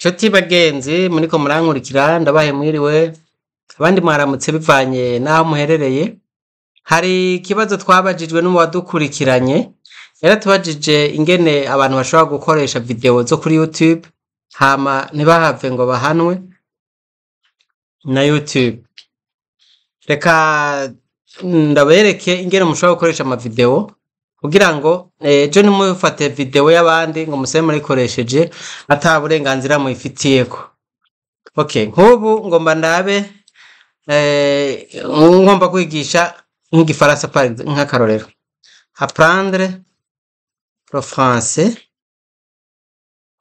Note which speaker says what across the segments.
Speaker 1: Nshuti bagenzi muriko murankurikira, ndabahe mwiriwe, abandi mwaramutse bivanye n'aho muherereye. Hari ikibazo twabajijwe n'uwadukurikiranye, yaratubajije ingene abantu bashobora gukoresha video zo kuri YouTube hama ntibahave ngo bahanwe na YouTube. Reka ndabereke ingene mushobora gukoresha amavideo kugira ngo ejo ntimufate video y'abandi ngo musebe murikoresheje ata burenganzira muyifitiyeko. Okay, nk'ubu ngomba ndabe ngomba kwigisha nk'igifaransa par exemple, nk'akarorero. Apprendre le français,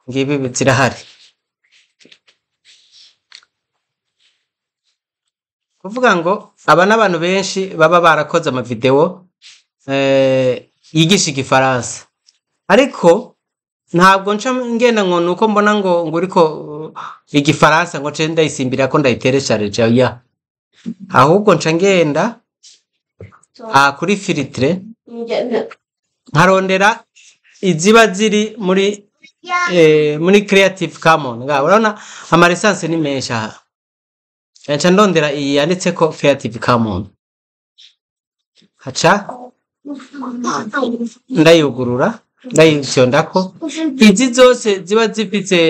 Speaker 1: ngibi zirahari. Kuvuga ngo aba n'abantu benshi baba barakoze amavideo yigisha igifaransa, ariko ntabwo nca ngenda ngo nuko mbona ngo uriko igifaransa ngo nce ndayisimbira ko ndayitereshareje, oya. Ahubwo nca ngenda kuri filtre nkarondera iziba ziri muri Creative Commons. Ngaho urabona ama lisansi ni menshi aha. Nca ndondera iyi yanditseko Creative Commons, haca ndayugurura ndayifyondako. Izi zose ziba zifise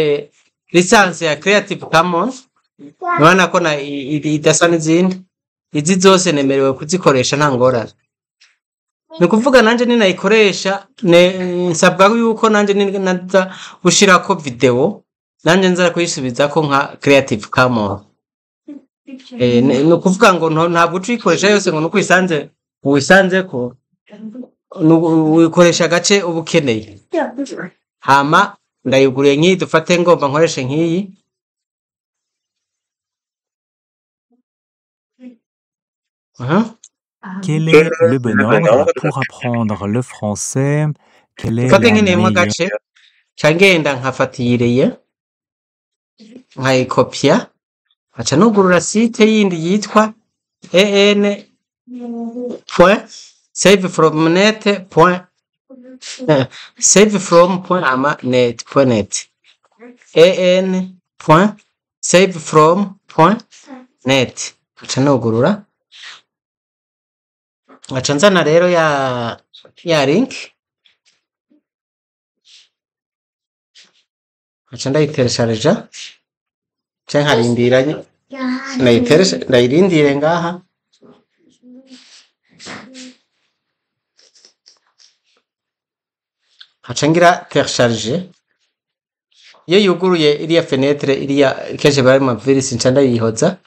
Speaker 1: lisansi ya Creative Commons, urabona ko na idasa n'izindi. Izi zose nemerewe kuzikoresha nta ngorane. Ni ukuvuga nanje ninayikoresha nsabwa yuko nanje ninaza gushirako video nanje nza kuyisubizako nka Creative Commons. Ni ukuvuga ngo ntabwo uca uyikoresha yose ngo nuko uyisanzeko, uyikoresha agace uba ukeneye. Hama ndayuguriye nk'iyi, dufate ngomba nkoreshe nk'iyi.
Speaker 2: Quel est le bon ordre pour apprendre le français? Quelle est
Speaker 1: Dufate
Speaker 2: la
Speaker 1: nkeneyemo
Speaker 2: meilleure
Speaker 1: agace, nca ngenda nkafata iyireye nkayikopya, nkaca nugurura site yindi yitwa en point save from net point save from point ama net point net en point save from point net, nkaca nugurura, nkaca nzana rero ya link, nkaca ndayitereshareja canke nkarindira ndayirindire ngaha. Nkaca ngira télécharger. Iyo yuguruye iriya fenêtre iriya kenshi bari mu virus, nca ndayihoza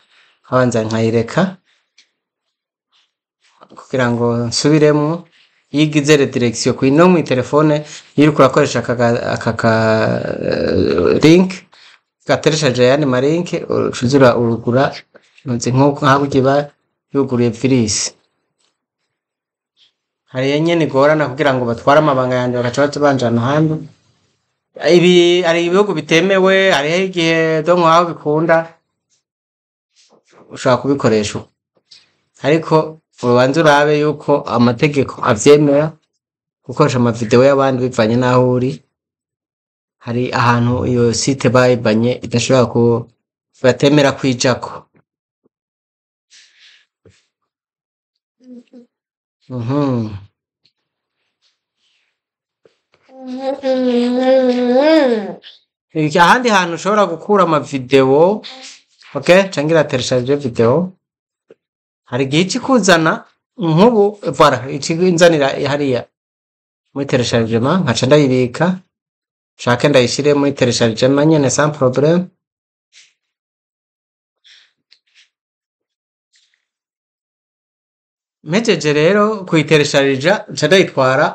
Speaker 1: nkabanza nkayireka kugira ngo nsubiremo. Iyo igize redirection kuri no mu telefone, iyo uriko urakoresha aka ka link gatereshaje ayandi ma link, ucuzura urugura ntuzi nkuko nkaho iba yuguruye virus. Hariya nyene igorana kugira ngo batware amabanga yanje bagaca baca banjana ahandi. Ibi hari ibihugu bitemewe, hariho igihe donc aho bikunda ushobora kubikoresha uko, ariko ubanze urabe yuko amategeko avyemera gukoresha amavideo y'abandi bivanye n'aho uri. Hari ahantu iyo site bayibanye idashobora ku batemera kwijako. Ahandi hantu ushobora gukura amavideo, okay, canke télécharger video, hari igihe ica ikuzana nk'ubu, voilà, ica inzanira hariya muri téléchargement, nkaca ndayibika, nshake ndayishire muri téléchargement nyene sans problème. Mpejeje rero kuyiteresharija, nca ndayitwara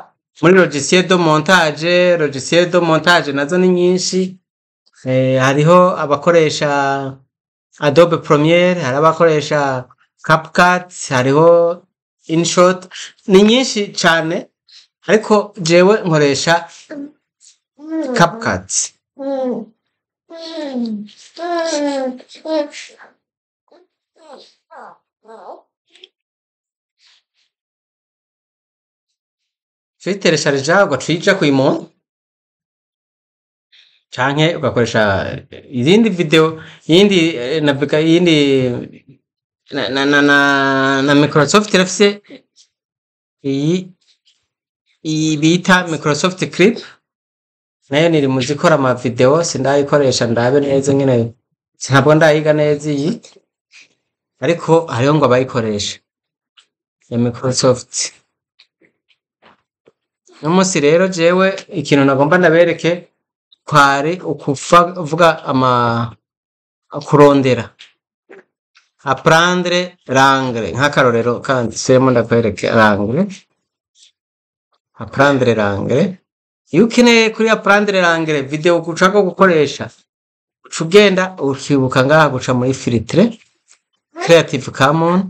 Speaker 1: muri logiciel de montage. Logiciel de montage nazo ni nyinshi, hariho abakoresha Adobe Premiere, hari abakoresha CapCut, hariho InShot, ni nyinshi cane, ariko jewe nkoresha CapCut. Tuyiteresharija ugaca uyija kuyimonta, Canke ugakoresha izindi video, iyindi navuga iyindi na Microsoft irafise iyi bita Microsoft Clip, nayo niri mu zikora ama video. Sindayikoresha ndabe neza nyene, ntabwo ndayiga neza iyi, ariko hariho ngo abayikoresha ya Microsoft. Uno munsi rero jewe ikintu nagomba ndabereke kwari ukuvuga ama kurondera apprendre l'anglais. Nk'akarorero kandi semo ndakwereke l'anglais, apprendre l'anglais. Iyo ukeneye kuri apprendre l'anglais video ushaka gukoresha, uca ugenda ukibuka ngaha guca muri filtre, Creative Commons.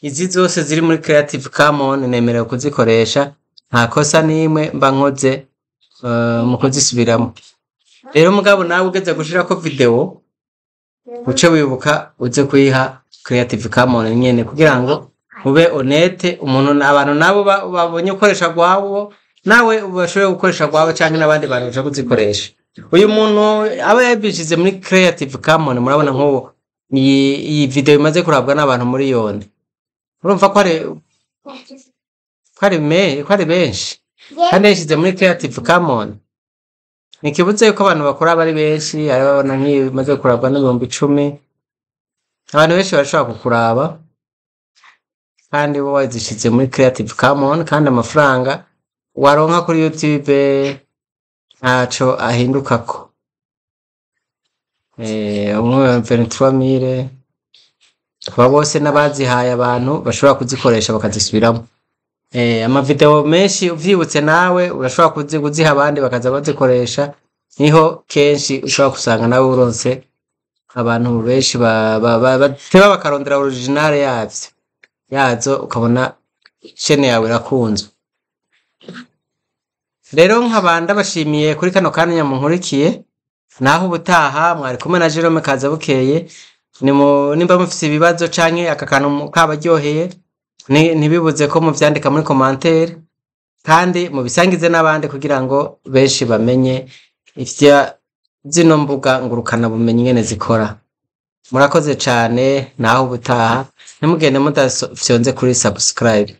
Speaker 1: Izi zose ziri muri Creative Commons nemerewe kuzikoresha, nta kosa n'imwe mba nkoze mu kuzisubiramo. Rero mugabo nawe ugeze gushirako video, uce wibuka uze kuyiha Creative Commons nyene kugira ngo ube honnête, umuntu abantu nabo babonye ukoresha rwabo, nawe bashobore gukoresha rwabo canke n'abandi bantu bashobora kuzikoresha. Uyu muntu aba yabishize muri Creative Commons, murabona nk'ubu iyi video imaze kurabwa n'abantu miliyoni. Urumva ko ari benshi kandi yayishize muri Creative Commons. Ntikibuze yuko abantu bakora ari benshi, hari ababona nk'iyi imaze kurabwa n'10,000. Abantu benshi barashobora kukuraba kandi wowe wazishize muri Creative Commons, kandi amafaranga waronka kuri YouTube ntaco ahindukako. Umwe 23 mille, aba bose n'abazihaye abantu bashobora kuzikoresha bakazisubiramo. Amavideo menshi uvyibutse nawe urashobora kuziha abandi bakaza bazikoresha, niho kenshi ushobora gusanga nawe uronse abantu benshi bateba bakarondera original yavyo yazo, ukabona chaîne yawe irakunzwe. Rero nkaba ndabashimiye kuri kano kanya munkurikiye, naho ubutaha. Mwari kumwe na Jerome Kazabukeye. Nimba mufise ibibazo canke aka kantu kabaryoheye, ntibibuze ko muvyandika muri commentaire kandi mubisangize n'abandi kugira ngo benshi bamenye ivya zino mbuga ngurukana bumenyi ingene zikora. Murakoze cane, naho ubutaha. Ntimugende mudafyonze kuri subscribe.